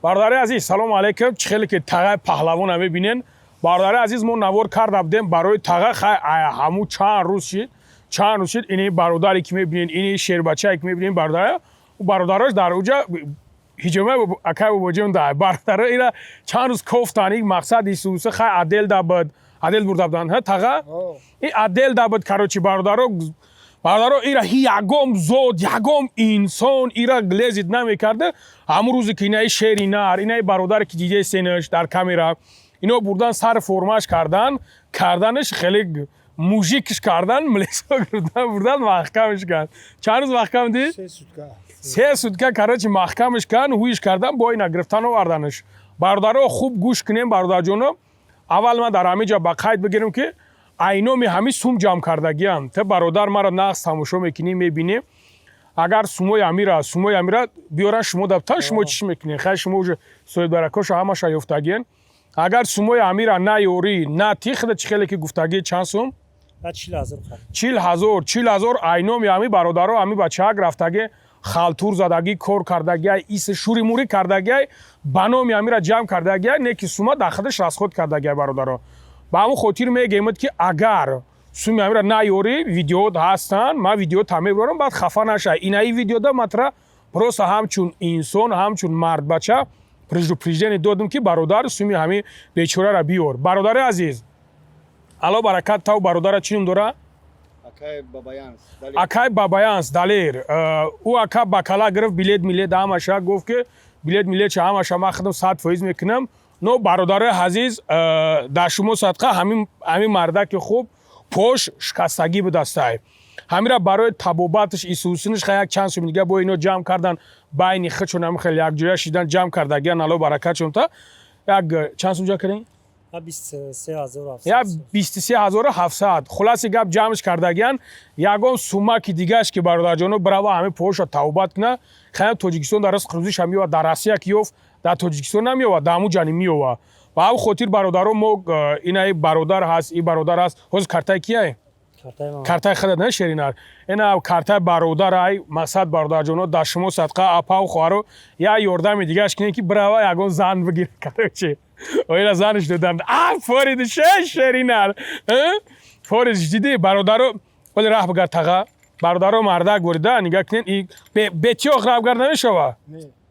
Бародари азиз, салому алайкум. Чӣ хеле ки тағаи паҳлавона мебинен, бародари азиз, мо навор карда будем барои таға. Хай, ҳаму чанд рӯз шид, чанд рӯз шид. Ини бародаре ки мебинен, ини шербачае ки мебинен, бародар, бародарош дар уҷа ҳиҷома акай бобоҷон да бародаро ира чанд рӯз кофтан. И мақсад исуса, хай, отдел да буд, отдел бурда буданд, ҳа, таға, и отдел да буд. Короче, бародаро, ира ягом зод, ягом инсон ира лезить намекарда. Ҳамун рӯзе ки инаи шери нар, инаи бародаре ки дидесенаш дар камера, ино бурдан, сар формаш кардан, карданаш хеле мужик ш кардан, млесо гирдан, бурдан, маҳкамаш кард. Чанд рӯз маҳкам дид? 3 сутка. 3 сутка, короче, маҳкамаш кардан, ҳуиш кардан, бо ина гирифтан, оварданаш. Бародаро, хуб гӯш кунем, бародарҷоно. Аввал ман дар ҳамин ҷо ба қайд бигирем, ки айноми ҳамин сум ҷамъ кардагиам. Те, бародар, маро нағз тамошо мекунӣ, мебинӣ. Агар сумои амира биёран, шумо дафтан, шумо чӣ мекунед? Хай, шумо уже соҳиббаракоша ҳамаша ёфтагиен. Агар сумои амира наёрӣ, на тихда, чӣ хеле ки гуфтагӣ, чанд сум? 40 000. 40 000, 40 000. Айноми ҳами бародаро, ҳами бачаак рафтагӣ, халтур задагӣ, кор кардагиай, ис шури мурӣ кардагиай, ба номи амира ҷамъ кардагиай, не ки сума дар худаш расход кардагиай. Бародаро, ба ҳамон хотир мегӯемад, ки агар суми амира наёрӣ, видеоот ҳастанд, ман видео та мебарам, баъд хафа нашай. Инаи видеода матра просто ҳамчун инсон, ҳамчун мардбача предупреждение додам, ки бародар, суми ҳами бечорара биёр. Бародари азиз, алло баракат тав. Бародара чӣ ном дора? Акай Бабаянс Далер. Ӯ ака бакала гирифт, билет милет ҳамаша гуфт, ки билет милетша ҳамаша ман худам 100% мекунам. Но, бародарои азиз, дар шумо садқа, ҳамин мардаки хуб пош шикастагӣ будастай. Ҳамира барои табобаташ, исусинаш, як чанд суми дига бо ино ҷамъ кардан, байни худшон ҳами хеле якҷоя шидан, ҷамъ кардагиан. Алло баракатшон та. Як чанд сум ҷамъ кардем? Як 23 700. Хулоси гап, ҷамъш кардагиан. Ягон сумаки дигаш, ки бародарҷоно, брава, ҳами поша тавбат куна. Хая, Тоҷикистон дар ризқ рӯзиша меёвад, дар Россия ки ёфт, дар Тоҷикистон намеёвад, дар ҳамун ҷани меёвад. Ба ҳамн хотир, бародаро, мо инаи бародар ҳаст, и бародар ҳаст. Ҳозир картаи кияй? Картаи худат на, шеринар? Ина картаи бародар ай. Мақсад, бародарҷоно, дар шумо садқа, апау хоҳаро, як ёрдами дигаш кунем, ки брава, ягон зан бигир. Короче, оила занаш додан, а фориди шеринар форидш диди. Бародаро, вале раҳ бигар, таға. Бародаро, мардак ворида нигаҳ кунен, бетиёқ раҳ бигар намешава,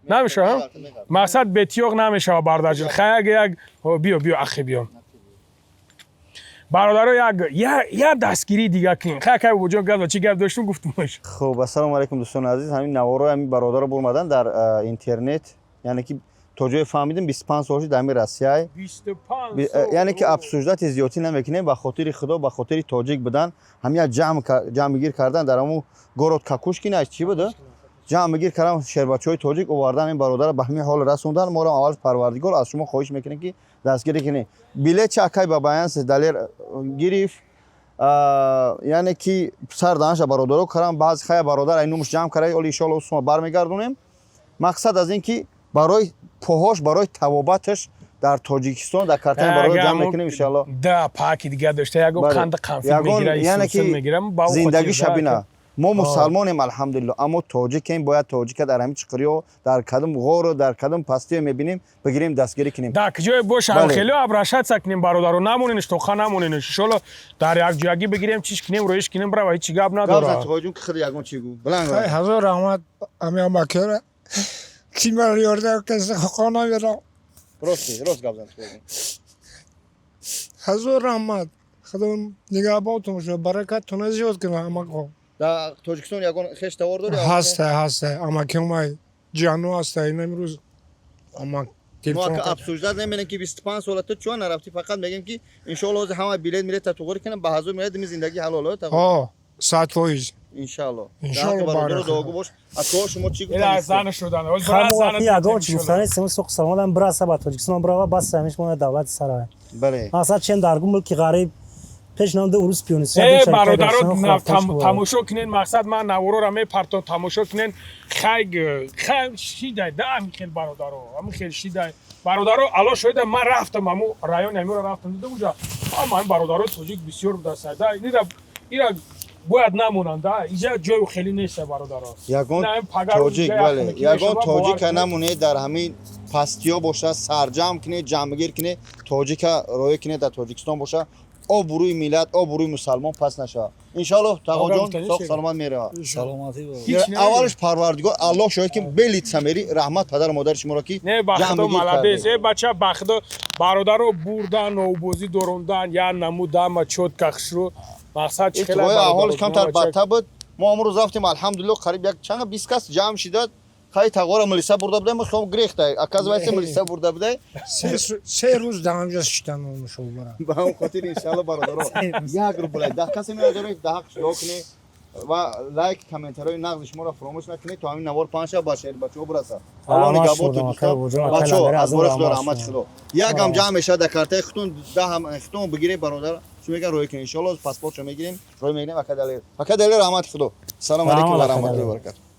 намешава. Мақсад, бетиёқ намешава, бародарҷон. Хай, як биё, биё, ахи, биё. Бародаро, як дастгирии дига кунем. Хай, кай бобоҷон, гап, чӣ гап доштум, гуфтумаш. Хуб, ассалому алайкум, дӯстони азиз. Ҳамин наворои ҳамин бародаро бурмадан дар интернет, яъне ки то ҷое фаҳмидем, 25 сол шуд дар ҳамин Россияй. Яъне ки обсуждать зиёдтӣ намекунем. Ба хотири Худо, ба хотири тоҷик будан, ҳамин як ҷамъгир кардан дар ҳамун город Кокушкино, чӣ буда, ҷамъгир кардан, шербачаҳои тоҷик овардан, ин бародара ба ҳамин ҳол расондан. Моро аввал Парвардигор аз шумо хоҳиш мекунем, ки дастгирӣ кунем. Билет ча акай Бабаянс Далер гирифт, яъне ки сар даҳанша бародаро кардан. Баъзи хая бародар ай нумш ҷамъ карда, оли иншоалло сума бармегардонем. Мақсад аз ин ки барои поҳош, барои табобаташ дар Тоҷикистон дар картаи бародар ҷамъ мекунем, иншоалло. Да паки дига дошта, ягон қанди қанфил мегира, яъне ки зиндагиша бина. Мо мусалмонем, алҳамдулилло, аммо тоҷикем. Бояд тоҷика дар ҳамин чиқириҳо, дар кадом ғору дар кадом пастиё мебинем, бигирем, дастгирӣ кунем. Да куҷое боша, хеле обращаться кунем, бародаро. Намоненш, тоха намоненш. Иншолло, дар якҷоягӣ бигирем, чиш кунем, роиш кунем, брава, ҳеҷ гап надорад. Ки худ ягон чӣ гӯ. Ҳазор раҳмат ами амакера, ки маро ёрдам каса, хона мерам. Рост, рост гап зан. Ҳазор раҳмат, Худо нигаҳбонтон бошад, баракаттона зиёд кунад, амако. Дар Тоҷикистон ягон хеш тавор дорӣ? Ҳаста, ҳаста, амакиомай ҷану ҳаста. Ин имрӯз амак мо обсуждать намекунем, ки 25 сола ту чун нарафтӣ. Фақат мегем, ки иншоалло ҳозир ҳама билет милет туғри кунам, ба ҳазор милет ми зиндагӣ ҳалол. Ҳо, 100%. Иншоалло. Иншоалло. Бародаро, дуогӯ бош. Акоҳо, шумо чӣ гуфтан? Зан шудан. Ягон чӣ гуфтан нест. Суқ саломатам, бираса ба Тоҷикистон, бирава, бас ҳамиш мо давлати сара. Бале. Мақсад чен дар мулки ғариб пеш намда урус пионист. Э, бародаро, тамошо кунен. Мақсад, ман наворора мепартом, тамошо кунен. Хай, хай, шидай да ами хел, бародаро, ами хел шидай. Бародаро, ало шоида, ман рафтам аму райони амиро, рафтам, дидам, уҷа ама бародаро тоҷик бисёр будастай да. Ира бояд намонанд да, иҷа ҷою хеле неста, бародаро. Ягон тоҷик, бале, ягон тоҷика намоне дар ҳамин. Пастиё боша, сарҷамъ кунед, ҷамъгир кунед, тоҷика роя кунед, дар Тоҷикистон боша, обрӯи миллат, обрӯи мусалмон пас нашавад, иншоаллоҳ. Тағоҷон, соғ саломат меравад. Саломатӣ. Аввалаш Парвардигор, Аллоҳ шоҳид, ки белитса мери. Раҳмат падару модари шуморо, ки Не, ба худо, молодец, э бача, ба худо, бародаро бурдан, обозӣ дорондан, я намудама чётко хушрӯ, мақсад. Чи аҳолиш камтар бадтар буд. Мо амрӯз рафтем, алҳамдулилло, қариб як чанд 20 кас ҷамъ шида. Хай, тағора милиса бурда будай, мо хом грехта, оказывается, милиса бурда будай. 3 рӯз дар ҳамҷа шиштан мушовара. Ба ҳам хотир, иншалло, бародаро, як рубл даҳ касе меодоред, даҳ дуо кунед ва лайк, комментариҳои нағзи шуморо фаромӯш накунед, то ҳамин навор панша ба шеъри бачаҳо бираса. Аллоҳ нигаҳбонтон, дӯстон, бачаҳо. Аз бори Худо, раҳмати Худо, якам ҷамъ мешавад дар картаи худтон, даҳам худтон бигиред, бародар. Чӣ мегӯян, рӯй кунед, иншоалло, паспортшо мегирем, рӯй мегирем. Ака Далер, ака Далер, раҳмати Худо. Салому алайкум ва раҳматуллоҳи ва баракатуҳ.